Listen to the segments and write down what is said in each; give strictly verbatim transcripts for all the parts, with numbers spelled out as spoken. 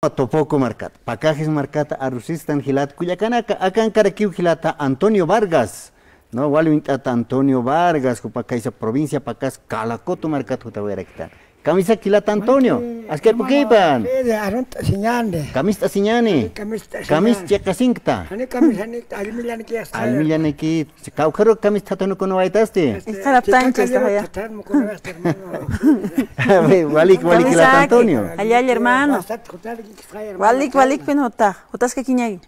Topoco markata, Pacajes markata arusistan jilat kullakanaka, akankarakiw jilata Antonio Vargas, ¿no? Wali uñt'ata Antonio Vargas, jupa kaysa provincia Pacas, Calacoto markata jutawayaraktan. Kamisaki jilata Antonio, askay pukïpan. Arunt'asiñäni. Kamist'asiñäni. Kamist'asiñäni. Kamis chiqasinkta. Jani kamis, jani allmillaniki. Allmillaniki. Kawkharu kamist'atanukuna waytasti. Este, isqaraptanchis, chiqan taya. Walik, walik, jilata Antonio. Allalla, hermano. Walik, walikpin jutax, jutaskakiñäni.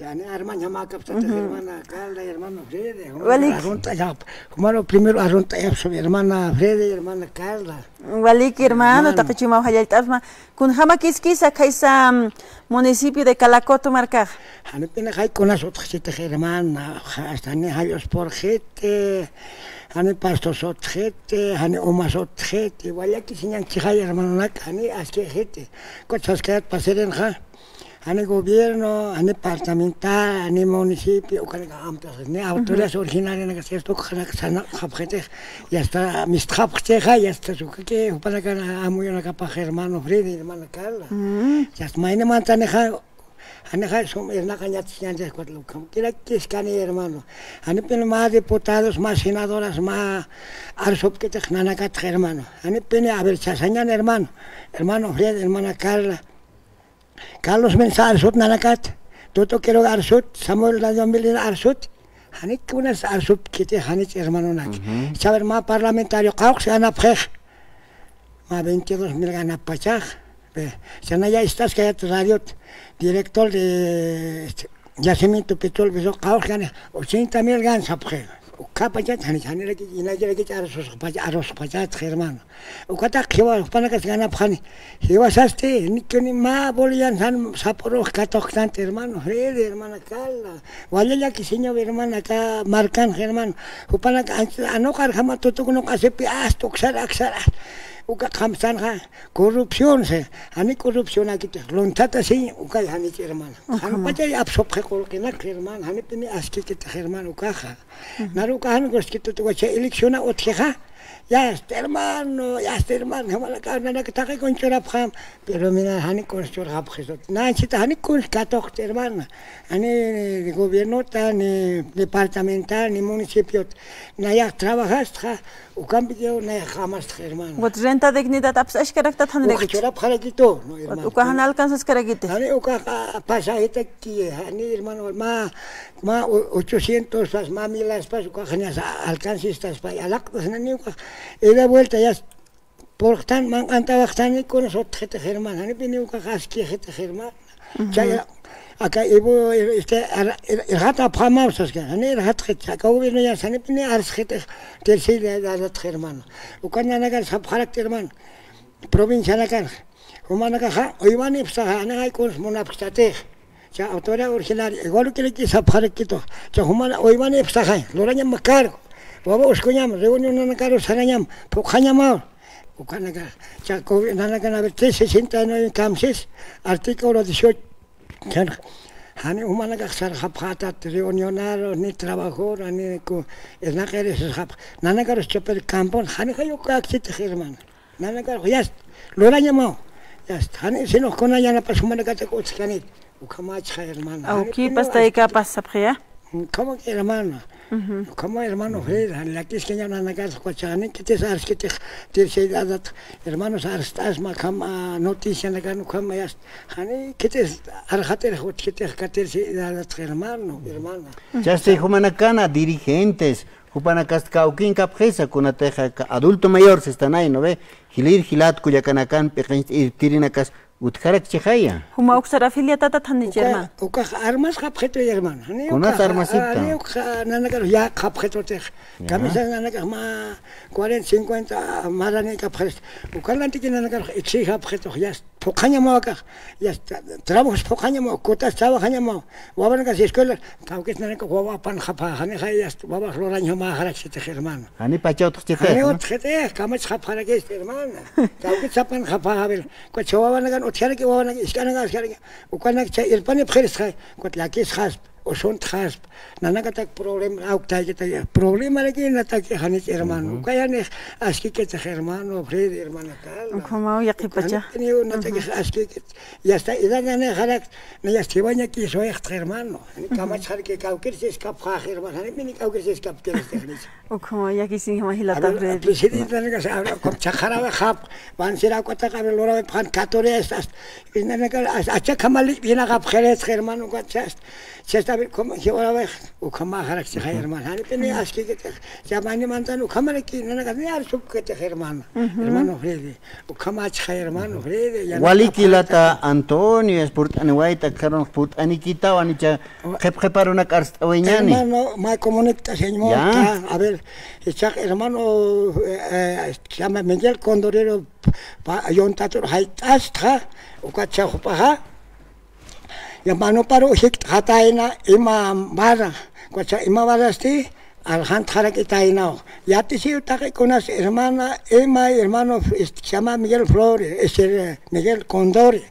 Jani armañamakapsata, hermana Carla, hermano Freddy. Walik. Arunta ya, primero arunta ya, hermana Freddy, hermana Carla. Walik, hermano, taqi chumaw jallallt'apxma. Kunjamakïskisa khaysa, mm, municipio de Calacoto markax. Janipini jay kunas utjchitix, hermana, jani jay uspurjiti, jani pastos utjiti, jani umas utjiti, wali llakisiñanchixay, hermanonak, jani askïjiti. Ukat saskayät pasirinxa, jani gobierno, jani departamental, jani municipio, ukanak amtax, ni autoridades originarianakas, yasta ukxanak sarnaqxapxitix, yasta mistxapxchixa, yasta sukaki, jupanakan amuyunakapax, hermano Freddy, hermana Carla. Yasta mayni mantanixa, janixa sum irnaqañatasiñäni, kirakiskani, hermano. Janipini mä diputados, mä senadoras, mä arsupkitix nanakatx, hermano. Janipini, a ver, sasañäni, hermano. Hermano Freddy, hermana Carla. Carlos Mesa arsut nanakat, Tuto Quiroga arsut, Samuel Radión Vilina arsut, jani kunas arsupkiti, janich hermanonaki. Saber mä parlamentario qawqs ganapxix, mä veintidós mil ganapachax, ve, sanaya istas kayat radiot, director de, este, yacimiento petróleo, qawqs gani, ochenta mil gan sapxix. Ukapachat, jani, jani, jani, jani, arusupachat, hermano. Ukatax jiwa, jupanakas ganapxani. Jiwasasti, ni kuni mä bolivian jan sapurux katuqktanti, hermano Freddy, hermana Carla. Wali llakisiñaw, hermana, aka markan, hermano. Jupanaka ancha, anuqarjama tutuk nuqasipi asta uksar, aksar, asta. Uka qamsanxa, corrupción, se. Jani corrupcionakiti, lunthata, sí, uka janich, hermano. Janpachay apsupxi qullqinak, hermano. Janipini askikiti, hermano, ukaxa. Naruka jan kuskitut wacha elecciona utjixa. Yasta, hermano, yasta, hermano, jamalaka nanaka taqi kun churapxam. Pero mina jani kun churapxisut. Nanchita jani kun katuqti, hermano. Jani gobiernota, ni departamental, ni municipiot. Nayax trabajastxa, ukampikiw nayax jamastxa, hermano. Wat renta dignidad apsashkaraktat janiraki. Uka churapxarakitu, no, hermano. Uka jan alcanzaskarakiti. Jani uka pasajitaki, jani, hermano, ma Mä o-, ochocientos pas, mä milas pas, ukax janiw alcancistas pas, alaqtas naniw ukax. Ida vuelta yasta purxtan, manq'an tawaqtani, kunas utjitix, hermano. Janipiniw ukax askïjitix, hermano. Chay, aka Evo, este, ar-, ir-, irxatapxamaw saski, jani irxatxit, aka gobierno yasta, janipini arsxitix, tercera edad, hermano. Uka nanakar sapxarakti, hermano. Provincianakar. Jumanakaxa, uywanipxsaxa, jani jay kuns munapxtatix. Cha autoridad originaria, igual que le quise sapxarakitu. Cha jumana, uywanipxsaxa, lurañam cargo. Wawa uskuñam, reunión nanakaru sarañam, phuqhañamaw. Ukanaka, cha co-, nanakan a ver, tres sesenta y nueve kamsis, artículo dieciocho. Chan, jani jumanakax sarxapxatat, reunionaru, ni trabajoru, ni ku, es naqiri sarxapx. Nanakarus chupir campon, jani jay uka akchitix, hermano. Nanakar yasta, lurañamaw. Yasta, jani, sino kuna yanapas jumanakatak utjkanit. Ukhamachxa, hermano. Awkipas taykapas sapxiya. Ukhama, hermano. Ukhama, hermano, fe, jani llakiskaña nanakar, kuchani, kitis arskitix, tercera edad, hermanos, arst'asma, ukhama, noticianakan, ukhama, yasta. Jani, kitis, arxatirix, utjitix, ka tercera edad, hermano, hermana. Chasti, jumanakana, dirigentes, Jupanakast kawkinkapxisa, kunatixa adulto mayor sistanay, ¿no ve? Jilïr jilat kullakanakan p'iqinchit irptirinakas utjarakchixaya. Juma uksar afiliatatat janichi, hermano. Ukax armasxapxitu, hermano. Kunas armasita. Ukax nanakar yaqxapxitutix. Kamisa nanakax mä cuarenta, cincuenta maranikapxirist. Uka lantiki nanakar exijapxitux, yasta. Phuqhañamaw akax, yasta, trabajos phuqhañamaw, kutas trabajañamaw, wawanakas escuela, kawkit nanakax wawa apanxapxä, janixa, yasta, wawax lurañjamäxaraksitix, hermano. Jani pacha utjchitix, jani utjitix, kamachxapxarakist, hermano. Kawkit sapanxapxä, a ver, kucha wawanakan utjaraki, wawanakan isk'anakan utjaraki, ukanak chay irpanipxiristxay, kut llakisxaspa. Usuntxaspa, nanakatak problema, awktaykita, problemaraki natak janich hermano. Ujú. Ukayanix askikitix hermano Freddy, hermana Carla. Ukhamaw yaqipacha. Ujú. Natakix askikit. Y hasta edad nanixarak, nayas tiwañaki suyaxtix hermano. Ujú. Kamachxarki kawkirsi iskapxax hermano. Jani mini kawkirsi iskapkiristix. Ukhama yakisin jama jilata Freddy. Presidente nanaka sa, ukham chaqarawi jap, wansira ukatak, a ver, lurawi phan catorce estas. Nanaka achak jama lip'inaqapxiristix hermano, ukat chast. Chasta, a ver, como jiwarawix, ukhamaxarak chixay hermano. Jani pini askikitix. Yamani mantan ukhamaraki, nanaka ni arsupkitix hermano. Ujú. Hermano Freddy. Ukhamachxay hermano Freddy. Waliki lata Antonio, es purt'aniwayta, karon purt'anikitaw, anicha Qhip qhiparunak arst'awiñani. Hermano, mä comunicación. Ya. A ver, ichaq hermano, eh, eh, se llama Miguel Condorero, pa, yuntatur jayt'astxa, ukat chawpaxa. Ya manuparu jikt'xatayna ima vara, ukat cha ima varasti, aljantxarakitaynaw. Yatisiw taqikunas hermana, ima hermano, este, se llama Miguel Flores, es el, Miguel Condori.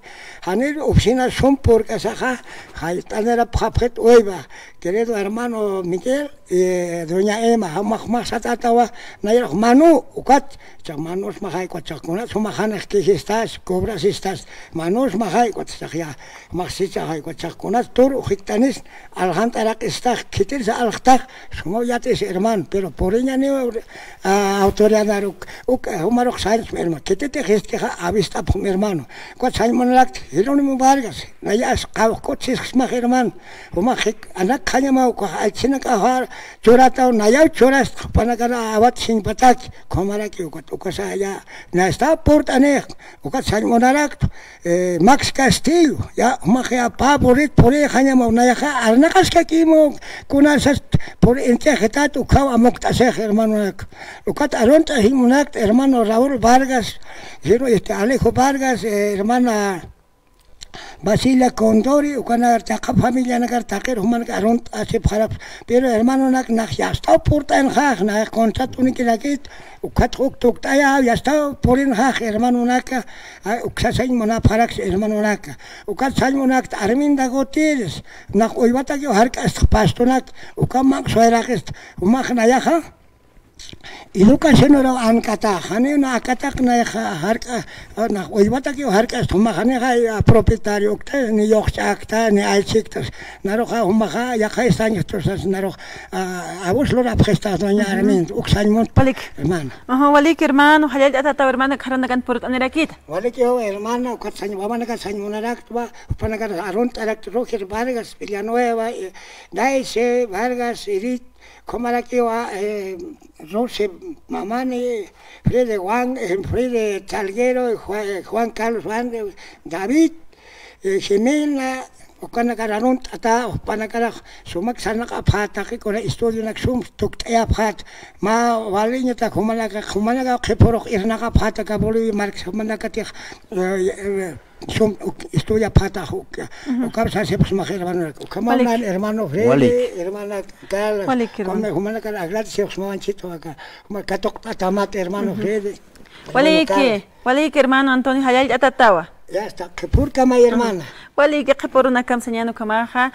Janir oficina sum purk'asaxa, jayt'anirapxapxit uywa, querido hermano Miguel, y doña Emma, jamax, jamax satatawa, nayarux manu, ukat, chax manus maxay, ukat chax kunat, jumax janix quejistas, cobrasistas, manus maxay, ukat chax ya, max sichaxay, ukat chax kunat, tur ujikt'anis, aljant'araq istax, khitirsa aljtax, sumaw yatis hermano, pero puriñaniw, ah, autoridad uk, uk, jumarux sañs hermano, khititix istixa, avist'apxum hermano, ukat sañ munalakt, Jerónimo Vargas, naya as qawqkut sisksmax hermano, jumax jik, anak jañamaw ukax, alchinakaxar, churataw, nayaw churasta, jupanakar awat sinpataki, khumaraki ukat, ukasa ya, nayasta purt'anix, ukat sañ munarakt, eh, Max Castillo, ya, jumax ya, pa burit purixañamaw, nayaxa, arnaqaskakimaw, kunasas, pur intixitat, ukhaw amukt'asix, hermanonak. Ukat arunt'asiñ munakt, hermano Raúl Vargas, hermano, este, Alejo Vargas, eh, hermana Basilia Condori, ukanakar taqi familianakar taqir jumanakar arunt'asipxarapxi. Pero hermanonak, nax yastaw purt'anxax, nax contrat unikirakit, ukat uk tukt'aya, yastaw purinxax hermanonaka, a, uksa sañ munapxaraksi hermanonaka. Ukat sañ munakt Arminda Gutiérrez, nax uywatakiw jark'astx pastonak, uka manq'swayraqist, jumax nayaxa, educacionaraw ankatax, janiw na akataq nayaxa jark'a, nax uywatakiw jark'ast, jumax janixa, a, propietario ukta, ni yuxch'akta, ni aychiktas, naruxa, jumaxa, yaqha estañas tusas, narux, a, abus lurapxistas, doña Arminda, uk sañ munt. Walik. Hermano. Ajá, walik, hermano, jallallt'atataw, hermano, kharanakan purt'anirakit. Walikiw, hermano, ukat sañ, wawanakan sañ munaraktwa, jupanakar arunt'arakt Roger Vargas Villanueva, eh, Daisy Vargas Irit, khumarakiwa, eh, Rose Mamani, Freddy Juan, eh, Freddy Salguero, Juan, Juan Carlos Juan, David, eh, Jimena, ukanakar arunt'ata, jupanakar sumak sarnaqapxäta, taqi kuna estudionak sum tukt'ayapxäta, mä waliñata, jumanaka, jumanaka qhipürux irnaqapxäta, aka Bolivia marks, jumanakatix, eh, eh, sum, uk, estudiapxäta, uk, ujú, ukar sasipxsmax hermanonak. Ukhamaw nan hermano Freddy, hermana Carla, walik, hermano. Jumanakar agradecipxsmaw anchhit aka, juma katuqt'atamat hermano Freddy. Waliki, waliki, hermano Antonio, jallallt'atatawa. Ya está, qhipürkamay hermana. Waliki, qhipürunakam sañäni ukhamaxa,